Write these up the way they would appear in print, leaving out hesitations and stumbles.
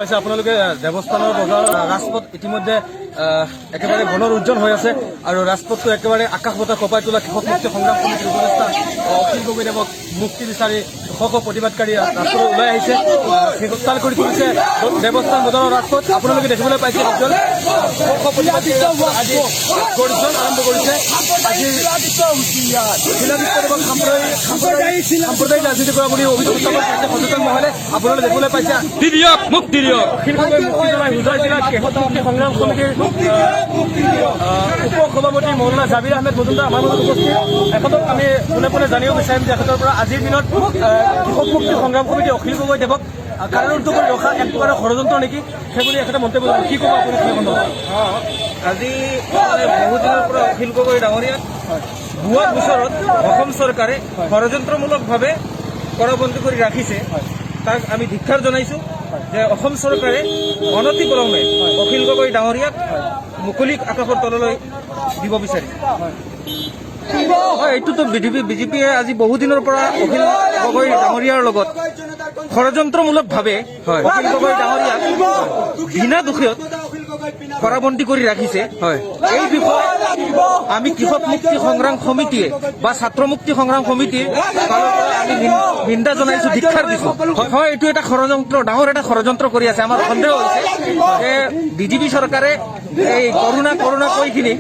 পাইছে আপোনালোকে, দেৱস্থানৰ বজাৰ ৰাজপথ ইতিমধ্যে একেবাৰে গণৰুজ্জন হৈ আছে আৰু ৰাজপথটো একেবাৰে আকাশ বতাহ কঁপাই তোলা কৃষক মুক্তি সংগ্ৰাম সমিতিৰ উপদেষ্টা অখিল গগৈদেৱক মুক্তি বিচাৰি শ শ প্ৰতিবাদকাৰী ৰাজপথত ওলাই আহিছে। উত্তাল কৰি তুলিছে দেৱস্থান বজাৰৰ ৰাজপথ। আপোনালোকে দেখিবলৈ পাইছে উজ্জ্বল শ শ প্ৰতিবাদকাৰী ৰাজপথ আজি গৰ্জন আৰম্ভ কৰিছে। আজি শিলাদিত্যদেৱক সাম্প্ৰদায়িক সাম্প্ৰদায়িক সাম্প্ৰদায়িক ৰাজনীতি কৰা বুলি অভিযোগ উত্থাপন কৰিছে সচেতন মহলে। আপোনালোকে দেখিবলৈ পাইছে। মুক্তি দিয়ক, মুক্তি দিয়ক। অখিল গগৈ মুক্তি জনাই হোজাই জিলা কৃষক মুক্তি সংগ্ৰাম সমিতিৰ উপ সভাপতি মৌলানা জাবিৰ আহমেদ মজুমদাৰ আমাৰ মাজত উপস্থিত। এখেতক আমি পোনে পোনে জানিব বিচাৰিম যে এখেতৰ পৰা আজিৰ দিনত কৃষক মুক্তি সংগ্ৰাম সমিতি অখিল গগৈ দেৱক কাৰাৰুদ্ধ কৰি ৰখা এক প্ৰকাৰৰ ষড়যন্ত্ৰ নেকি, সেই বুলি এখেতে মন্তব্য জনাব। কি ক'ব আপুনি সেই সন্দৰ্ভত? আজি মানে বহুদিনৰ পৰা অখিল গগৈ ডাঙৰীয়াক ভুৱা গোচৰত অসম চৰকাৰে ষড়যন্ত্ৰমূলকভাৱে কাৰাবন্দী কৰি ৰাখিছে। তাক আমি ধিক্কাৰ জনাইছো যে অসম চৰকাৰে অনতিপলমে অখিল গগৈ ডাঙৰীয়াক মুকলি আকাশৰ তললৈ দিব বিচাৰিছে। হয়, এইটোতো বিজেপিয়ে আজি বহুদিনৰ পৰা অখিল গগৈ ডাঙৰীয়াৰ লগত ষড়যন্ত্ৰমূলকভাৱে অখিল গগৈ ডাঙৰীয়াক বিনা দোষত কাৰাবন্দী কৰি ৰাখিছে। এই বিষয়ে আমি কৃষক মুক্তি সংগ্ৰাম সমিতিয়ে বা ছাত্ৰ মুক্তি সংগ্ৰাম সমিতিৰ ফালৰ পৰা আমি নিন্দা জনাইছো, ধিক্কাৰ দিছো। হয়, এইটো এটা ষড়যন্ত্ৰ, ডাঙৰ এটা ষড়যন্ত্ৰ কৰি আছে। আমাৰ সন্দেহ হৈছে যে বিজেপি চৰকাৰে এই কৰোণা কৰোণা কৈখিনি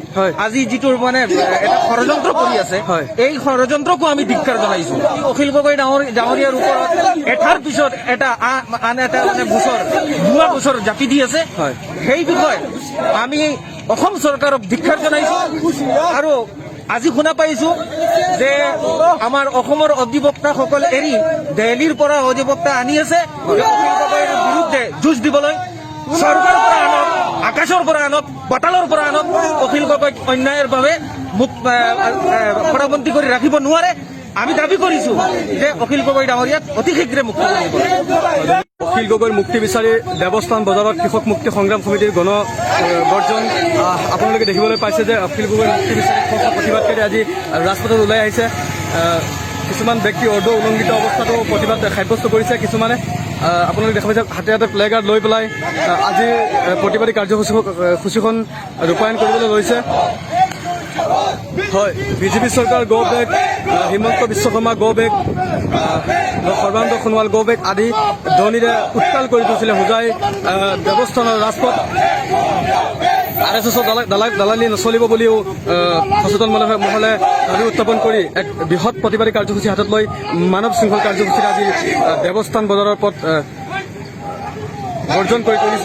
আজি যিটো মানে এটা ষড়যন্ত্ৰ কৰি আছে, এই ষড়যন্ত্ৰকো আমি ধিক্কাৰ জনাইছো। অখিল গগৈ ডাঙৰীয়াৰ ওপৰত এটাৰ পিছত এটা আন এটা মানে গোচৰ, ভুৱা গোচৰ জাপি দি আছে। সেই বিষয়ে আমি অসম চৰকাৰক ধিক্কাৰ জনাইছো। আৰু আজি শুনা পাইছো যে আমাৰ অসমৰ অধিবক্তাসকল এৰি দেলহিৰ পৰা অধিবক্তা আনি আছে যে অখিল গগৈৰ বিৰুদ্ধে যুঁজ দিবলৈ। স্বৰ্গৰ পৰা আনক, আকাশৰ পৰা আনক, পাতালৰ পৰা আনক, অখিল গগৈক অন্যায়ৰ বাবে মোক কাৰাবন্দী কৰি ৰাখিব নোৱাৰে। আমি দাবী কৰিছো যে অখিল গগৈ ডাঙৰীয়াক অতি শীঘ্ৰে মুক্তি কৰিব। অখিল গগৈৰ মুক্তি বিচাৰি দেৱস্থান বজাৰত কৃষক মুক্তি সংগ্ৰাম সমিতিৰ গণ গৰ্জন। আপোনালোকে দেখিবলৈ পাইছে যে অখিল গগৈৰ মুক্তি বিচাৰি শ শ প্ৰতিবাদকাৰী আজি ৰাজপথত ওলাই আহিছে। কিছুমান ব্যক্তি অৰ্ধ উলংঘিত অৱস্থাতো প্ৰতিবাদ সাব্যস্ত কৰিছে। কিছুমানে আপোনালোকে দেখা পাইছে হাতে হাতে প্লে কাৰ্ড লৈ পেলাই আজি প্ৰতিবাদী কাৰ্যসূচী সূচীখন ৰূপায়ণ কৰিবলৈ লৈছে। হয়, বিজেপি চৰকাৰ গ' বেক, হিমন্ত বিশ্ব শৰ্মা গ' বেক, সৰ্বানন্দ সোণোৱাল গ' বেক আদি ধ্বনিৰে উত্তাল কৰি তুলিছিলে হোজাই দেৱস্থানৰ ৰাজপথ। আৰএছএছৰ দালালি নচলিব বুলিও সচেতন মহলে দাবী উত্থাপন কৰি এক বৃহৎ প্ৰতিবাদী কাৰ্যসূচী হাতত লৈ মানৱ শৃংখল কাৰ্যসূচীৰে আজি দেৱস্থান বজাৰৰ পথ বৰ্জন কৰি তুলিছে।